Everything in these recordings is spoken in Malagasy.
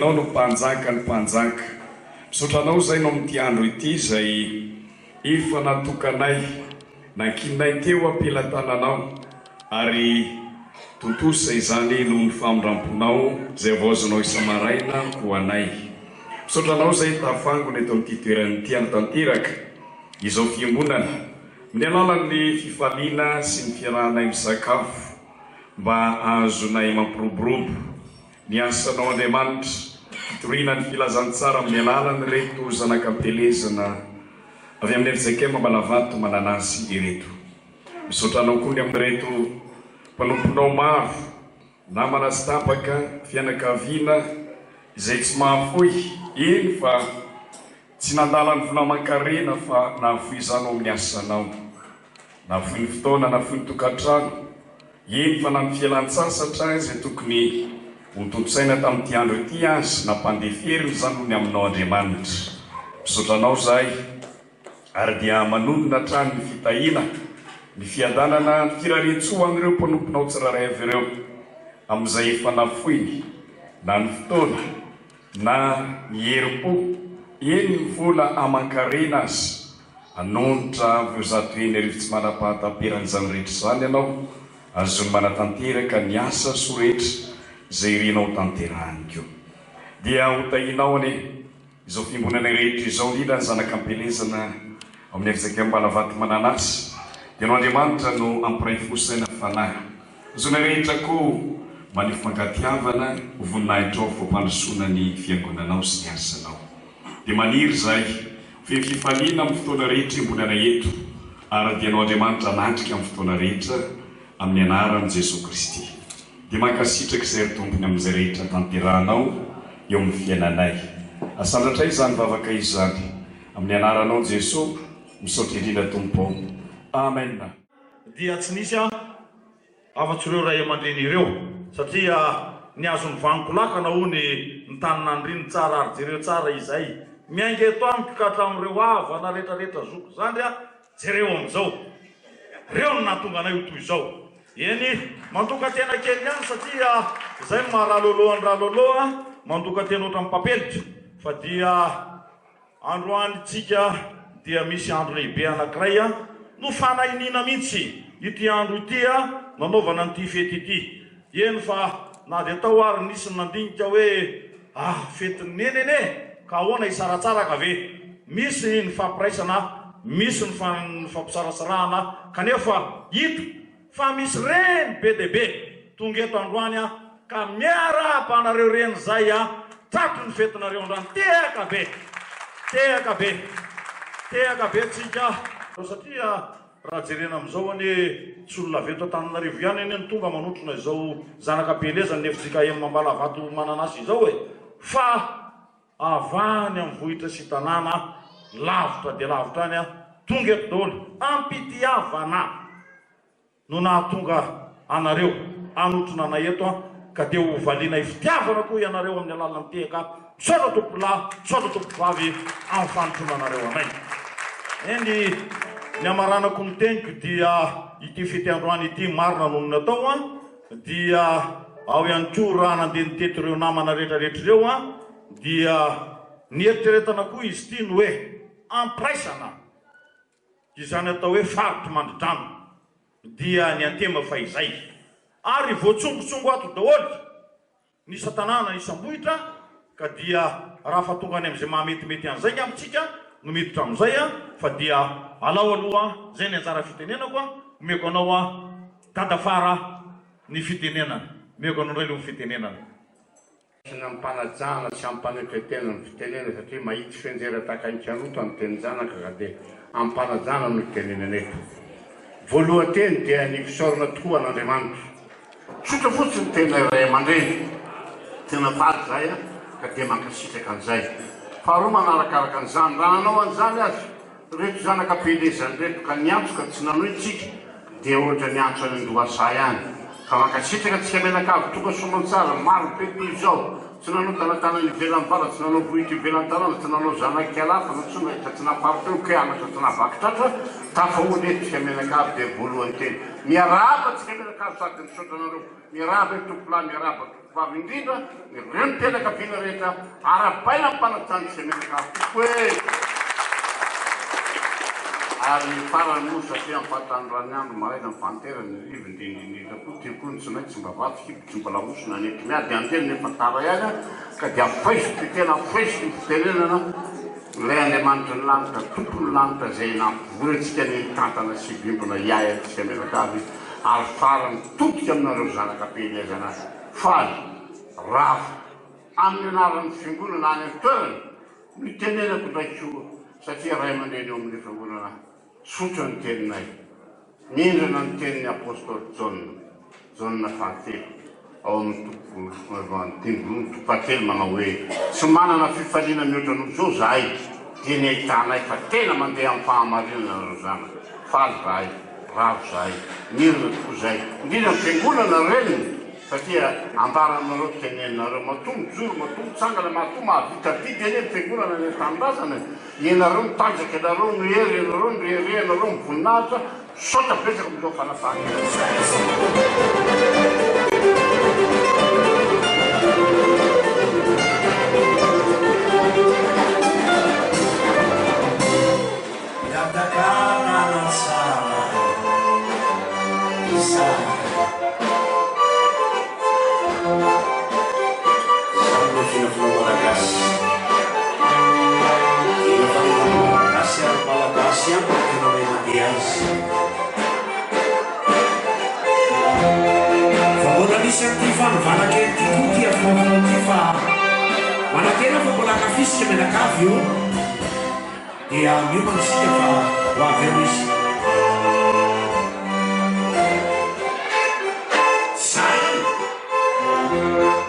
Ianao no Mpanjaka ny mpanjaka. Misaotra Anao izay no amin'ity andro ity izay efa natokanay, nankininay teo am-pelatananao ary tontosa izany noho ny famindram-ponao izay havaozinao isa-maraina ho anay. Misaotra Anao izay tafangona eto amin'ity toerana ity hanatanteraka izao fiombonana amin'ny alalan'ny fifaliana sy ny fiarahanay misakafo mba hahazoanay mampiroborobo ny asanao Andriamanitra, fitoriana ny filazantsara amin'ny alalan'ireto zanak'ampielezana avy amin'ny fjkm Ambalavato Mananasy ireto. Misaotra anao koa ny amin'ireto mpanomponao maro, namana sy tapaka, fianakaviana izay tsy mahafoy, eny fa tsy nandala ny vola aman-karena fa nahafoy izany ho amin'ny asanao. Nafoy ny fotoana, nafoy ny tokantrano, eny fa na ny fialan-tsasatra izay tokony hotontosaina tamin'ity andro ity aza, nampandeferina izany noho ny aminao Andriamanitra. Misaotra Anao izahay ary dia manonona hatrany ny fitahiana, ny fiadanana, ny firarian-tsoa ho an'ireo mpanomponao tsirairay avy ireo, amin'izay efa nafoiny na ny fotoana na ny herim-po, eny ny vola aman-karena aza. Hanonitra avo 1100 tsy manam-pahataperana izany rehetra izany ianao, azony manatanteraka ny asa soa rehetra izay irinao hotanterahiny koa. Dia hotahianao anie izao fiombonana rehetra izao, indrindra ny zanak'ampielezana ao amin'ny fjkm Ambalavato Mananasy. Dia ianao Andriamanitra no hampiray fo, saina, fanahy. Azonay rehetra koa maneho fankatiavana ho voninahitrao fampandrosoana ny fiangonanao sy ny asanao. Dia maniry izahay feno fifaliana amin'ny fotoana rehetra iombonanay eto ary dia Ianao Andriamanitra hanatrika amin'ny fotoana rehetra amin'ny anaran'i Jesoa Kristy. Dia mankasitraka izay ry Tompony amin'izay rehetra tanterahanao eo amin'ny fiainanay. Asandratray izany vavaka izany amin'ny anaranao Jesoa. Misaotra indrindra Tompo ô. Amen. Dia tsy nisy afa-tsy ireo ray aman-dreny ireo satria ny azon'ny vaniko lakana hono ny tany nandriny tsara ary jereo tsara izay miainga eto amiko ka hatramin'ireo havana retraretra zoky zandry a jereo amin'izao reo no nahatonga anay ho toy izao eny mandoka tena kely ihany satria izay no maha ralôlô an'i ralôlô a mandoka tena ohatran'ny papelika fa dia Androany tsika dia misy andro lehibe anakiray no fanahiniana mihitsy ity andro ity nanaovana an'ity fety ity. Eny fa na dia tao ary nisy ny nandinika hoe ah fetin'i Neny anie ka ahoana hisaratsaraka ve? Misy ny fampiraisana, misy ny fampisarasarahana kanefa hita Fa misy reny be dia be tonga eto androany an, ka miarahaba anareo reny zay an, tratry ny fetinareo androany, tehaka be, tehaka be, tehaka be tsika. Satria raha jerena amin'izao anie tsy olona avy eto Antananarivo ihany anie no tonga manotrona izao zanaka am-pielezan'ny fjkm Ambalavato Mananasy izao e! Fa avy any amin'ny vohitra sy tanàna lavitra dia lavitra any tonga eto daholo am-pitiavana no nahatonga anareo hanotrona anay eto ka dia ho valianay fitiavana koa ianareo amin'ny alalan'ny tehaka misaotra tompokolahy misaotra tompokovavy amin'ny fanotronanareo anay. Eny ny hamaranako ny teniko dia ity fety androany ity marina noho ny natao dia ao ihany koa raha nandeha nitety ireo namana rehetra rehetra ireo an dia nieritreretana koa izy ity ny hoe ampiraisana izany atao hoe faritry mandridrano dia ny antema fahizay ary voatsongotsongo ato daholo Ny isan-tanàna, isam-bohitra, ka dia raha fa tonga any amin'izay mahametimety an'izay angamba tsika no miditra amin'izay an, fa dia alao aloha izay ny anjara fitenenako an, omeko anao an Dadafara ny fitenenana, omeko anao indray aloha ny fitenenana. Raisina amim-panajana sy amim-panetren-tena ny fitenena satria mahitsy fianjera tahaka ny kanota ny tenin-janaka ka dia amim-panajana no itenenana eto. Voalohan-teny dia ny fisaorana tokoa an'Andriamanitra. Tsotra fotsiny tena ray aman-dreny, tena faly zahay an, ka dia mankasitraka an'izay. Faharoa manarakaraka an'izany, raha nanao an'izany aza ireto zanaka am-pielezana ireto ka niantso ka tsy nanohy tsika dia ohatra niantso any an-dohasaha ihany. Ka mankasitraka antsika mianakavy tonga soamantsara, maro be toy izao, tsy nanao tanatana ivelan'ny vala, tsy nanao vohitra ivelan'ny tanàna, tsy nanao zanak'ikalahy fa nantsoina ka tsy nampari-peo, kianatra tsy nahavaky tratra, tafahoana eto tsika mianakavy dia voalohany teny. Miarahaba antsika mianakavy sady misaotra anareo. Miarahaba ry tompokolahy, miarahaba tompoko. tompokovavy indrindra ny renim-pianakaviana rehetra arahabaina am-panajana izay mianakavy tompoko e! Ary ny farany moa satria amin'ny fahatanoran'ny andro maraina ny fahanterana ny hariva indrindra indrindra koa tiako koa ny tsy maintsy mba vatsy kibo tsy mbola mosina ny eto miady anjely nefa tara ihany aho ka dia afaiziko ty tena afaiziko ny fitenenana Ilay Andriamanitry ny lanitra, Tompon'ny lanitra izay nampivory antsika ny nitantana sy hivembona hiahy antsika mianakavy ary farany todika aminareo zanaka am-pielezana faly, ravo, amin'ny anaran'ny Fiangonana any an-toerana no itenenako indray koa satria ray aman-dreny eo amin'ilay Fiangonana tsotra ny teninay. Mindrana ny tenin'ny apostoly Jaona, Jaona fahatelo, ao amin'ny toko voalohany toko fahatelo manao hoe, Tsy manana fifaliana mihoatra noho izao izahay, dia ny ahitanay fa tena mandeha amin'ny fahamarinana nareo zanaka. Faly izahay, ravo izahay, mirana tokoa izahay, indrindra ny fiangonana reniny, satria ambara aminareo teneninareo, matoa mijoro, matoa mitsangana, matoa mahavita adidy anie ny fiangonana any an-tanindrazana e! Ianareo no tanjaka, ianareo no hery, ianareo no rehareha, ianareo no voninahitra, misaotra betsaka amin'izao fanapahan-kevitra izao. Miatakana tsara izany. Izany no vinavina malagasy. Vina fanevana malagasy ary malagasy ihany no tena mahay mandeha azy. Fa mbola misy an'ity fanovana kely ity koa ity afoafonao ity fa manantena fa mbola ankafizika mianakavy io. Dia miomana isika fa ho avy eo izy. Zay! Tolona!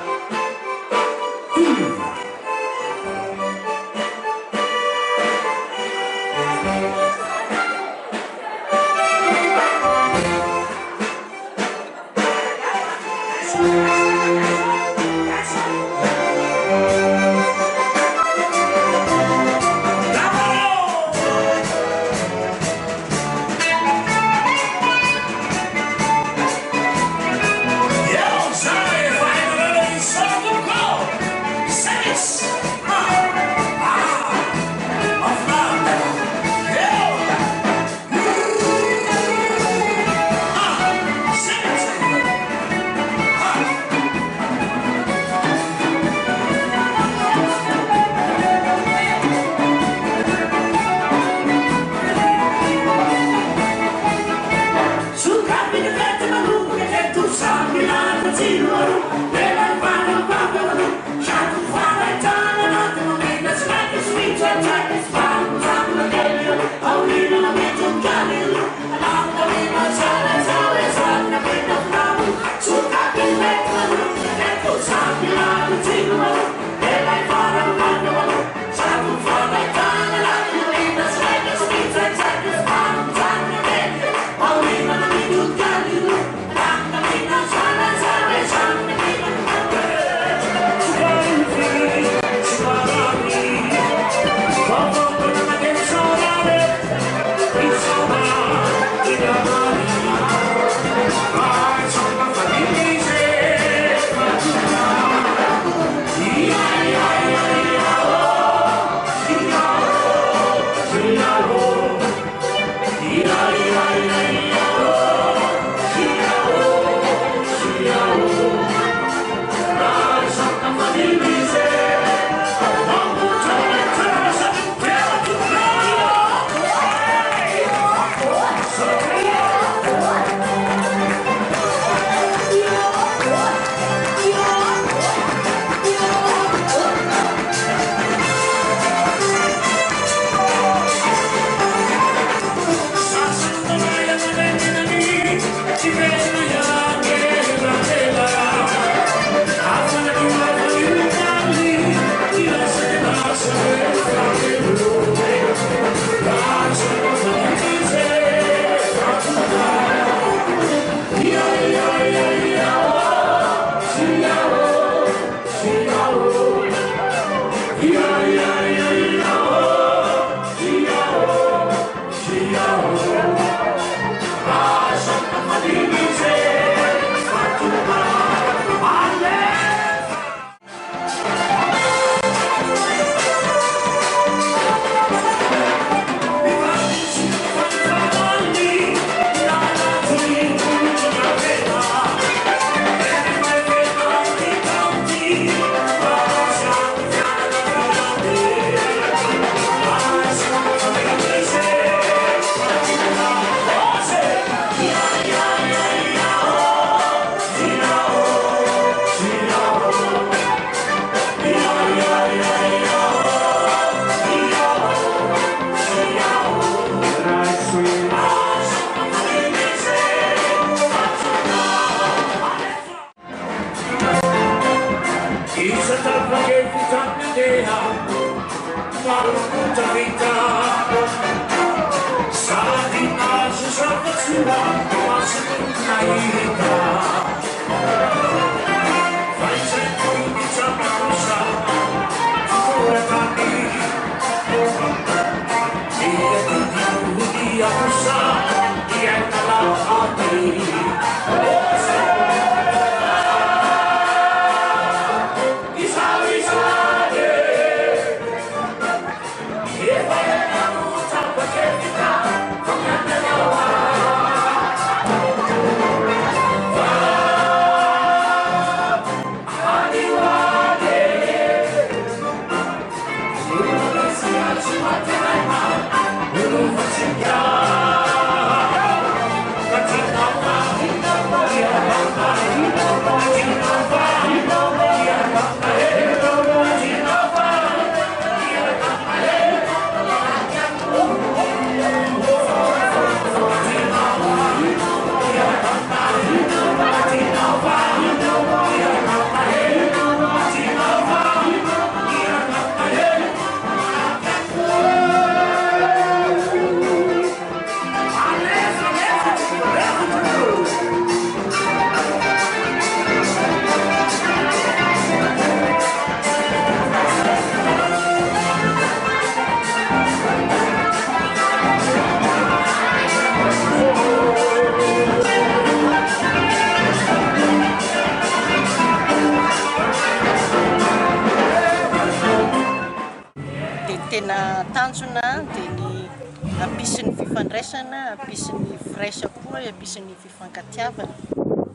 Tanjona dia ny hampisy ny fifandraisana, hampisy ny firaisam-po, hampisy ny fifankatiavana.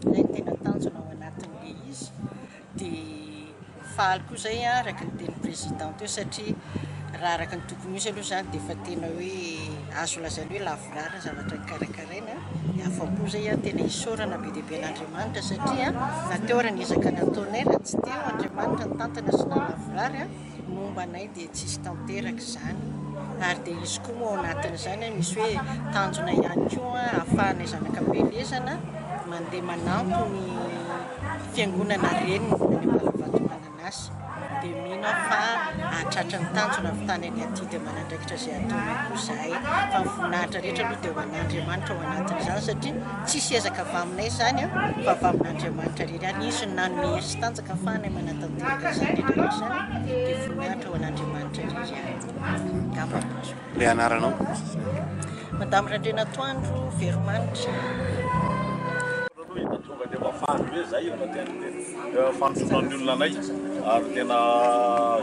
Izay no tena tanjona ao anatin'ilay izy. Dia faly koa izay araka ny tenin'ny président teo satria raha araka ny tokony ho izy aloha izany dia efa tena hoe azo lazaina hoe lavorary ny zavatra nokarakaraina. Dia afa-po izay tena isaorana be dia be an'Andriamanitra satria na teo ary ny ezaka nataonay raha tsy teo Andriamanitra nitantana sy nahalavorary momba anay dia tsisy tanteraka izany. Ary dia izy koa moa ao anatin'izany misy hoe tanjona ihany koa ahafahanay zanak'Ampielezana mandeha manampy ny fiangonana reniny any Ambalavato Mananasy. Dia mino aho fa hahatratra ny tanjona avy tany any adidy aman'andraikitra izay ataonay koa izahay. Fa ny voninahitra rehetra aloha dia ho an'Andriamanitra ao anatin'izany satria tsisy ezaka avy aminay izany fa avy amin'Andriamanitra irery ihany. Izy no nanome hery sy tanjaka ahafahanay manatanteraka izany rehetra rehetra izany dia voninahitra ho an'Andriamanitra irery ihany. Angamba no azoko. Ilay anaranao? Madame Randrianatoandro Veromanitra. Aloha hita tonga dia mba faly be zay eo anatin'ny fanotronan'ny olona anay ary tena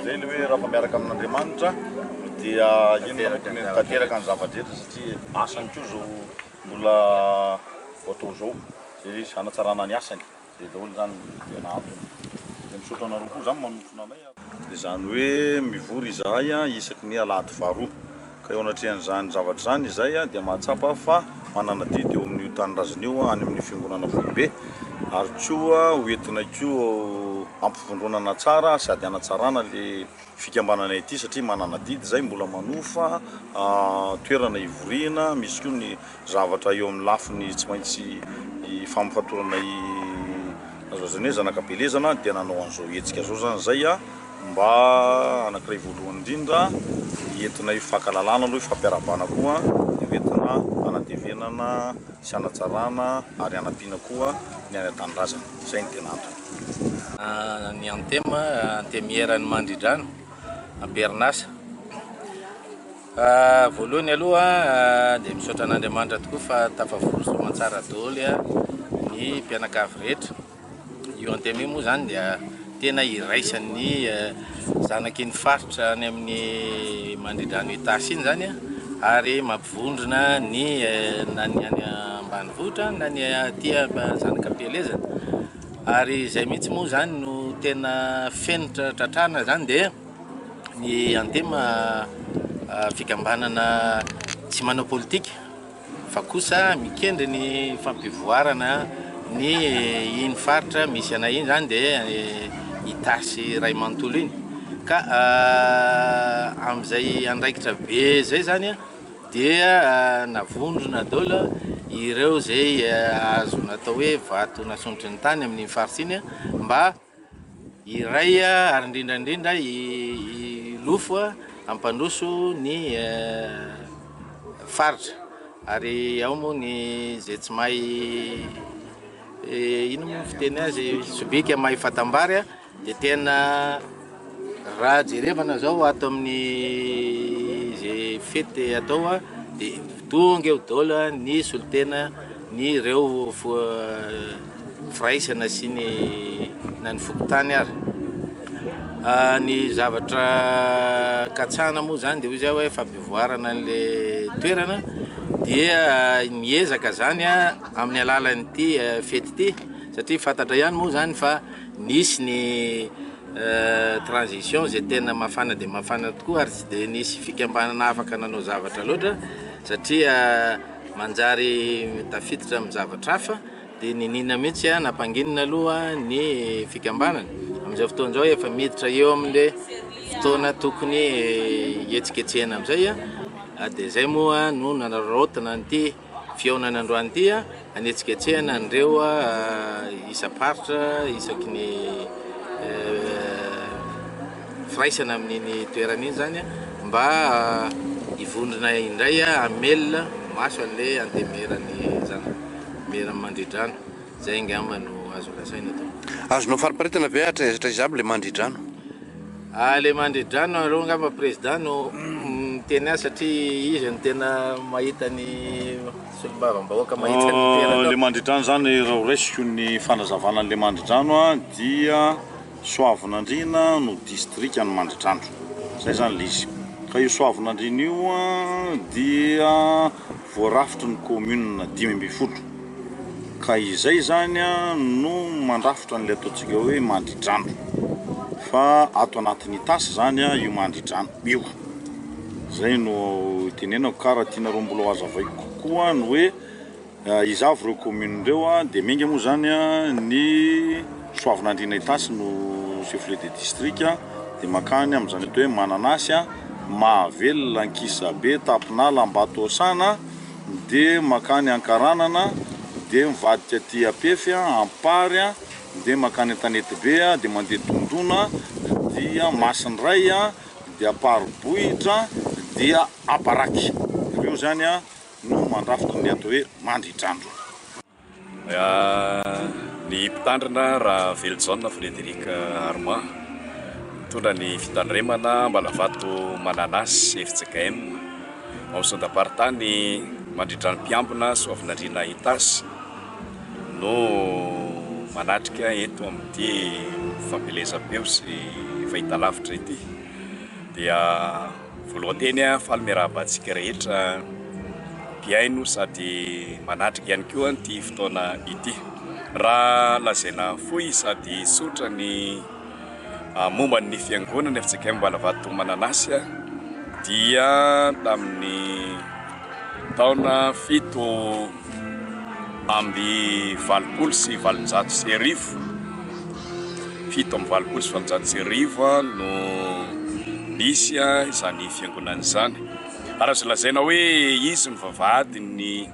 zay le hoe raha fa miaraka amin'Andriamanitra dia inona moa tokony tanteraka ny zava-drehetra satria asany koa zao mbola ho atao zao zay izy hanatsarana ny asany zay daholo zany no tena antony dia misaotra anareo koa zany manotrona anay Izany hoe mivory izahay isaky ny alahady faharoa. Ka eo anatrehan'izany zavatra izany izahay dia mahatsapa fa manana adidy eo amin'io tanindrazana io any amin'ny fiangonana foibe ary koa ho entina koa hampivondronana tsara sady hanatsarana le fikambanana ity satria manana adidy izahay mbola manofa toerana hivoriana, misy koa ny zavatra eo amin'ny lafiny tsy maintsy ifampifatorana azo lazaina hoe zanak'Abelezana dia nanao an'izao hetsika izao izany izay mba anankiray voalohany indrindra entina hifankalalana aloha hifampiarahabana koa dia hoentina hanatevenana sy hanatsarana ary hanampiana koa ny any an-tanindrazana. Izay no tena antony. Ny Anthem, Antemieran'i Mandridrano, am-perinasa. Voalohany aloha dia misaotra an'Andriamanitra tokoa fa tafavory soamantsara daholo ny mpianakavy rehetra. Io Anthem io moa izany dia tena iraisan'ny zanaky ny faritra any amin'ny Mandridrano Itasy iny izany ary mampivondrona ny na ny any ambanivohitra na ny aty zanak'Ampielezana. Ary izay mihitsy moa izany no tena fenitra tratrarina izany dia Ny Anthem fikambanana tsy manao politika fa kosa mikendry ny fampivoarana ny iny faritra misy anay iny zany dia Itasy iray manontolo iny ka amin'izay andraikitra be zay zany dia navondrona daholo ireo zay azo natao hoe vato nasondrotry ny tany amin'iny faritra iny mba Iray ary indrindra indrindra hilofo hampandroso ny faritra ary ao moa ny izay tsy mahay ino moa ny fiteny azy sobika mahay fatam-bary dia tena raha jerevana zao ato amin'ny izay fety atao dia tonga eo daholo ny solontena ny ireo firaisana sy ny na ny fokontany ary. Ny zavatra katsahana moa zany dia hoy zaho hoe fampivoarana an'le toerana dia miezaka zany amin'ny alalan'ity fety ity satria fantatra ihany moa zany fa nisy ny transition izay tena mafana dia mafana tokoa ary tsy dia nisy fikambanana afaka nanao zavatra loatra satria manjary tafiditra amin'ny zavatra hafa dia niniana mihitsy nampanginina aloha ny fikambanana. Amin'izao fotoana izao efa miditra eo amin'ilay fotoana tokony hihetsiketsehana amin'izay dia izay moa no nanararaotina an'ity fihaonana androany ity hanetsiketsehana an'ireo isam-paritra isaky ny firaisana amin'iny toerana iny izany mba hivondrona indray hamelona maso an'ilay antemieran'ny zanamieran'ny Mandridrano. Izay angamba no azo lazaina eto. Azonao fariparitana ve hatraiza hatraiza aby ilay Mandridrano? Ah, ilay Mandridrano aloha angamba président no miteny azy satria izy no tena mahita ny solombavambahoaka mahita ny toerana. Ilay Mandridrano izany raha ho raisiko ny fanazavana an'ilay Mandridrano dia Soavinandriana no distrikan'i Mandridrano. Izay izany ilay izy. Ka io Soavinandriana io dia voarafitry ny commune 15. Ka izay izany no mandrafitra an'ilay ataontsika hoe Mandridrano. Fa ato anatin'Itasy izany io Mandridrano io. Izay no itenenako ka raha tianareo mbola ho hazavaiko kokoa ny hoe Iza avy ireo commune ireo dia miainga moa izany ny Soavinandriana Itasy no chef lieu de district dia mankany amin'izany atao hoe Mananasy, Mahavelona, Ankisabe, Tampinala, Ambatosana dia mankany Ankaranana dia mivadika aty Ampefy, Ampary dia mankany Antanetibe dia mandeha Dondona dia Masindray dia Amparibohitra dia Amparaky. Ireo izany no mandrafitra ny atao hoe mandridrandro. Ny mpitandrina Ravelojaona Frédéric Armand, mitondra ny fitandremana Ambalavato Mananasy fjkm, ao amin'ny Sondamparitany Mandridrano Mpiambina Soavinandriana Itasy no manatrika eto amin'ity fampielezam-peo sy fahitalavitra ity. Dia Voalohan-teny, faly miarahaba antsika rehetra mpihaino sady manatrika ihany koa ity fotoana ity. Raha lazaina fohy sady tsotra ny momba ny fiangonana fjkm Ambalavato Mananasy dia tamin'ny taona 1887, 1887 no nisy izany fiangonana izany. Ary azo lazaina hoe izy no vavahadin'ny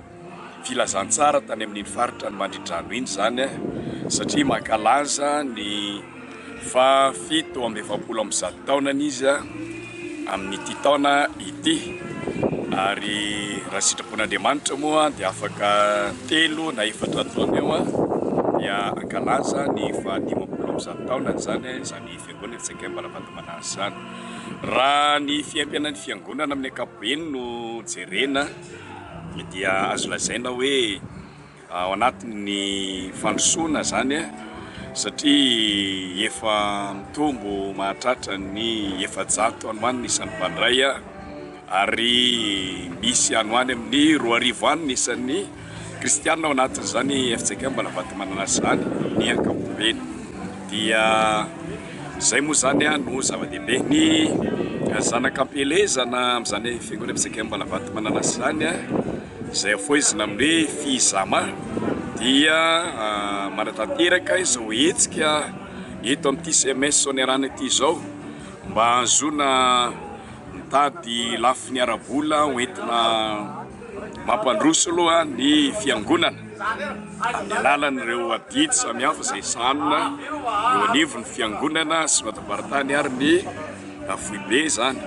filazantsara tany amin'iny faritra ny Mandridrano iny izany satria mankalaza ny faha 147 taonany izy amin'ity taona ity ary raha sitrapon'Andriamanitra moa dia afaka telo na efatra taona eo dia hankalaza ny faha 150 taonany izany izany fiangonana FJKM Ravatomanahy izany. Raha ny fiaimpiainan'ny fiangonana amin'ny ankapobeny no jerena dia azo lazaina hoe Ao anatin'ny fandrosoana izany satria efa mitombo mahatratra ny 400 any ho any ny isan'ny mpandray ary misy any ho any amin'ny 2000 any ny isan'ny kristianina ao anatin'izany fjkm Ravatomanana izany ny ankapobeny. Dia izay moa izany no zava-dehibe. Ny zanak'ampielezana amin'izany fiangonana fjkm Ravatomanana izany izay afohezina amin'ny hoe Fizama dia manatanteraka izao hetsika eto amin'ity CMS Soanierana ity izao mba hahazoana mitady lafiny ara-bola hoentina mampandroso aloha ny fiangonana amin'ny alalan'ireo adidy samihafa izay sahanina eo anivon'ny fiangonana sy matabaritany ary ny foibe izany.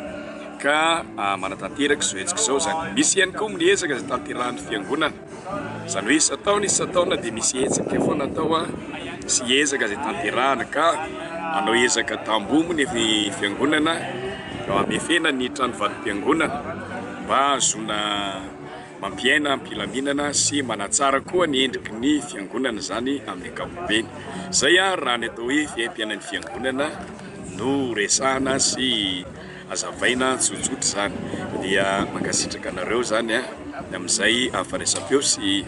ka manatanteraka izao hetsika izao izany. Misy ihany koa ny ezaka izay tanterahan'ny fiangonana, izany hoe isan-taona isan-taona dia misy hetsika foana atao sy ezaka izay tanterahana ka manao ezaka tamboho moa ny fiangonana hamefena ny trano vatom-piangonana mba hahazoana mampiaina am-pilaminana sy manatsara koa ny endriky ny fiangonana izany amin'ny ankapobeny. Izay ary raha ny atao hoe fiaimpiainan'ny fiangonana no resahana sy Azavaina tsotsotra izany. Dia mankasitraka anareo izany amin'izay fandraisam-peo sy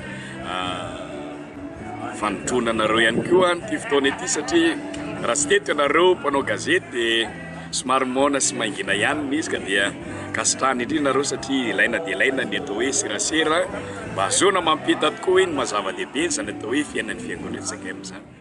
fanotronanareo ihany koa an'ity fotoana ity satria raha tsy teto ianareo mpanao gazety dia somary moana sy mangina ihany ny izy ka dia ankasitrahana indrindra nareo satria ilaina dia ilaina ny atao hoe serasera mba ahazoana mampita tokoa hoe ny maha zava-dehibe izany atao hoe fiainan'ny fiangonana fjkm izany.